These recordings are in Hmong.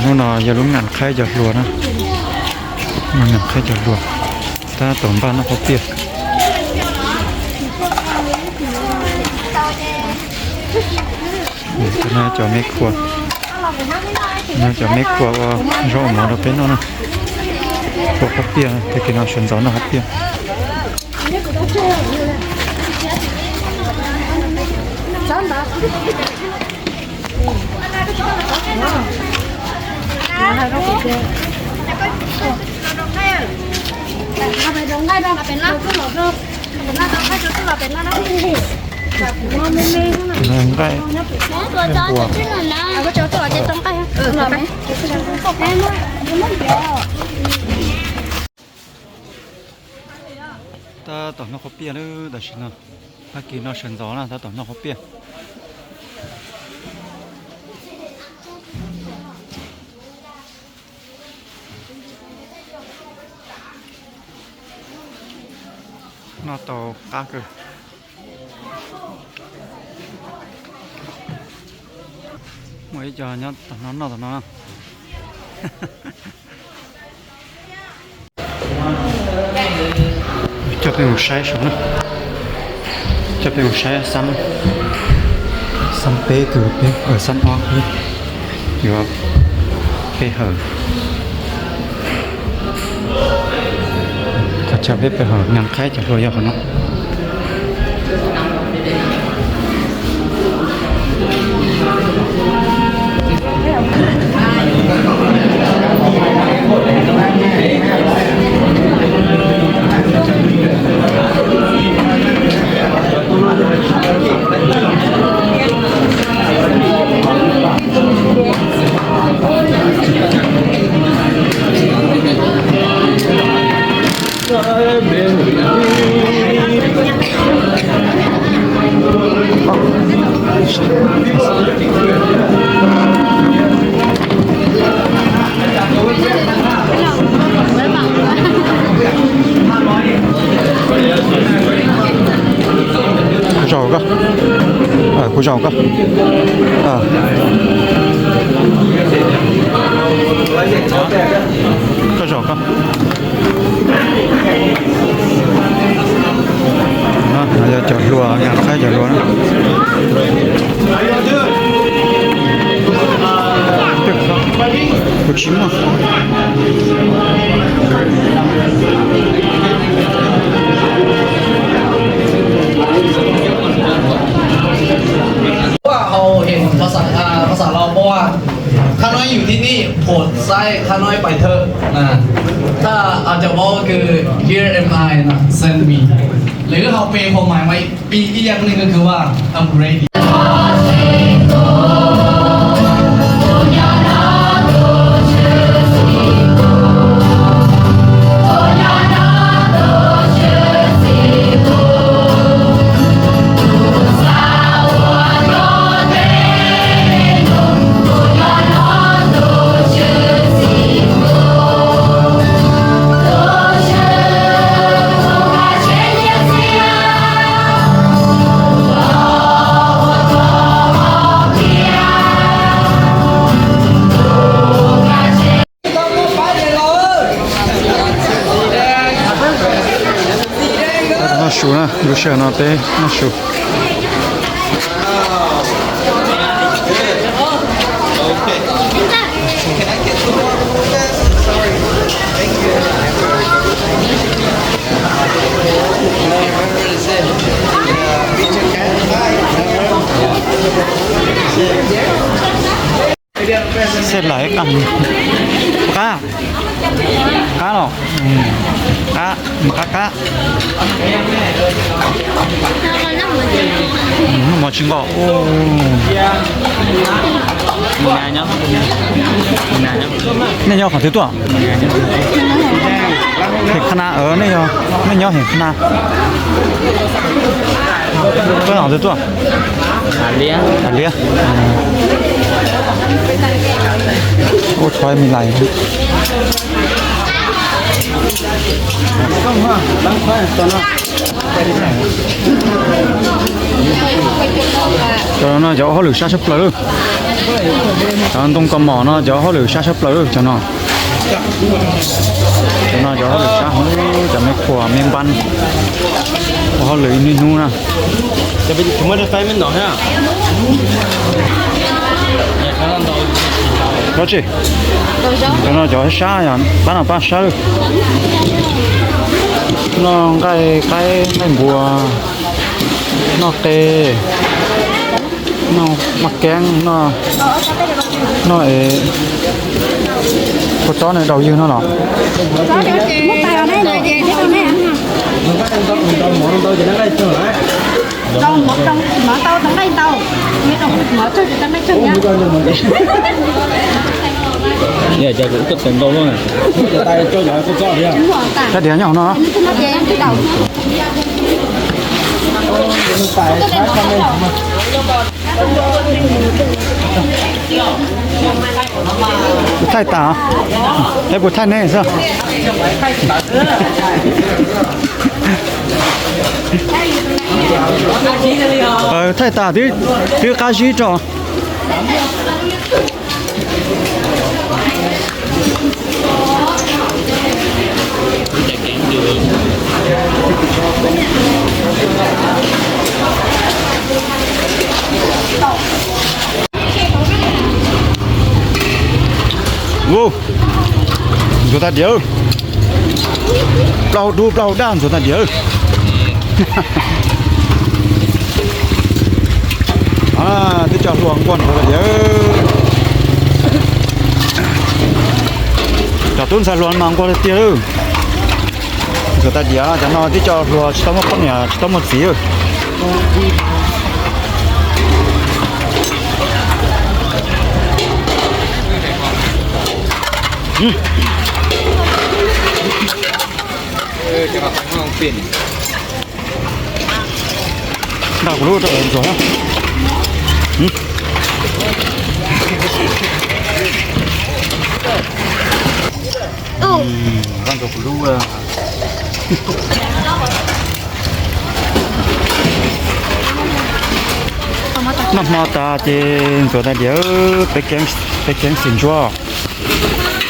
Hnub no yog lub ngam qhaib cov hluas na, lub ngam qhaib cov hluas, tab tom npaj noj qhaub piaj. Cov no cov me khua, no cov me khua ua zaub ua mov rau peb noj na. Khua qhaub piaj, tag kis no sawv ntxov noj qhaub piaj. Nqaij, nqaij npua. Tab tom noj qhaub piaj lawm tam sim no. Tag kis no sawv ntxov na, tab tom noj qhaub piaj. Noj tau qab kawg. Muaj ib co nyob tom no noj tom no na. Coj peb mus saib saum na. Coj peb mus saib xab, xab peb kws peb, xab ob peb yuav pe hawm. Qhov chaw peb pe hawm ngam qhaib cov hluas yog qhov no. Kuv zaum koj. Kuv zaum koj. Koj zaum koj. No yog cov hluas, yog qhaib cov hluas na. Kuv tsis muaj.ว่าเราเห็นภาษาอ่าภาษาเราเพราะว่าข้าน้อยอยู่ที่นี่โผล่ซ้ายข้าน้อยไปเถอะนะถ้าอาจจะบอกก็คือ here am I นะ send me หรือเราเปลี่ยนความหมายไว้ปีอีกอย่างหนึ่งก็คือว่า I'm ready นอสูนะ ดูเชิญนอเต้นอสู Xeb lawm qab, qab los, qab, qab qab. Noj mov tsis nqos. Nej nyob qhov twg tuaj? Hem Qha Na, nej nyob, nej nyob Hem Qha Na. Koj nyob qhov twg tuaj? Liab. Ua thov me lais. Cov no cov hauj lwm sab tshaj plaws. Cov ntoo kaus mom no cov hauj lwm sab tshaj plaws cov no. Cov no cov hauj lwm sab, cov me khuam me npab ua hauj lwm ib hnub hnub na. Dab tsi? Cov no cov sab, pab no pab sab. Noj nqaij qaib nqaij npua, noj qe, noj maj keeb, noj es kua txob ne, daus ywg no los. Sab diav nyob hauv no. Puas thaij tas? Es puas thaij nej xwb? Thaij tas twb qab zib rau. Ntxuav tag diav. Plaub hau dub plaub hau daj ntxuav tag diav. Tib co hluas nquag ntxuav tag diav. Cov tub ntxhais hluas mas nquag tiag tiag lawm. Ntxuav tag diav, cov no tib co hluas tsis tau muaj poj niam tsis tau muaj txiv. Nqa kuv lub rau ntxuav. Nqa ntxuav kuv lub. Noj hmo tas ces ntxuav tag diav, peb keeb xim ntsuab.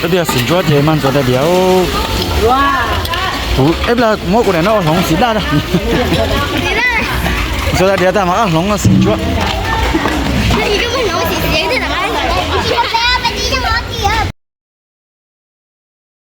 Peb tias xim ntsuab ces mas ntxuav tag diav. Kuv ib pliag muab kuv daim no ua hloov xim daj. Ntxuav tag diav tas mas ua hloov xim ntsuab.